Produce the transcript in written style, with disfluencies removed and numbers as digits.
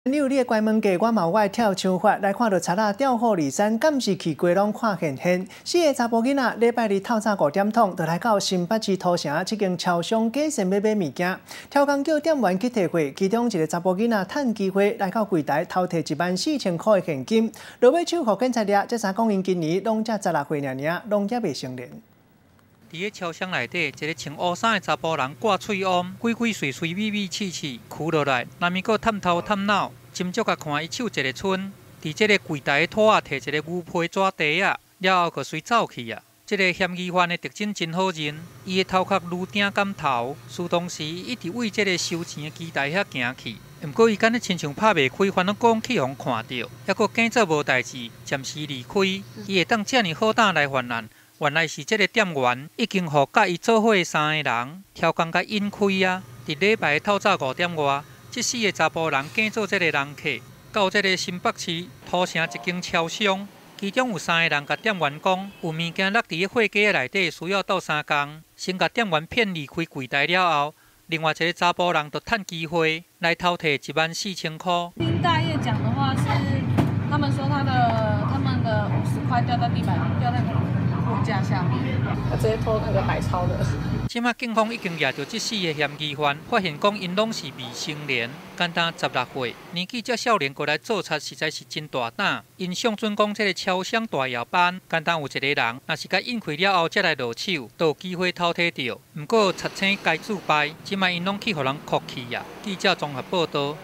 你有你的關門價，我嘛有我的跳槍法。來看著賊仔調虎離山，監視器規攏看現現。四个查埔囡仔禮拜二透早5點通，就來到新北市土城這間超商假線欲買物件，刁工叫店員去提貨，其中一个查埔囡仔趁機會來到櫃台偷提14,000箍的現金，落尾手予警察掠，這才講𪜶今年攏才16歲爾爾，攏猶未成年。佇咧超商內底，一个穿烏衫的查埔人掛喙罨，鬼鬼祟祟、秘秘刺刺，跍落來，若物閣探頭探腦，斟酌共看伊手一个伸，佇這个櫃台的桌仔提一个牛皮紙袋仔，了後閣隨走去啊。這个嫌疑犯的特徵真好認，伊的頭殼顱鼎敢頭，事當時一直對這个收錢的機台遐行去。毋過伊敢若親像拍袂開，煩惱講去予人看著，猶閣假做無代誌，暫時離開。伊會當遮爾好膽來犯案，原來是這个店員已經予佮伊做伙的三个人刁工共引開啊！佇禮拜透早5點外，這四个查埔人假做這个人客，到這个新北市土城一間超商，其中有三个人共店員講，有物件落佇咧貨架內底，需要鬥相共，先共店員騙離開櫃台了後，另外一个查埔人就趁機會來偷提14,000箍。聽大業講的話是，他們說他們的50塊掉在地板，掉在貨架下面，他直接偷那個百鈔的。這馬警方已經掠著這四个嫌疑犯，發現講𪜶攏是未成年，敢若16歲，年紀遮少年閣來做賊，實在是真大膽。𪜶上準講這个超商大夜班，敢若有一个人，若是共引開了後才來落手，就有機會偷提著。毋過賊星該自敗，這馬𪜶攏去予人銬去啊！記者綜合報導。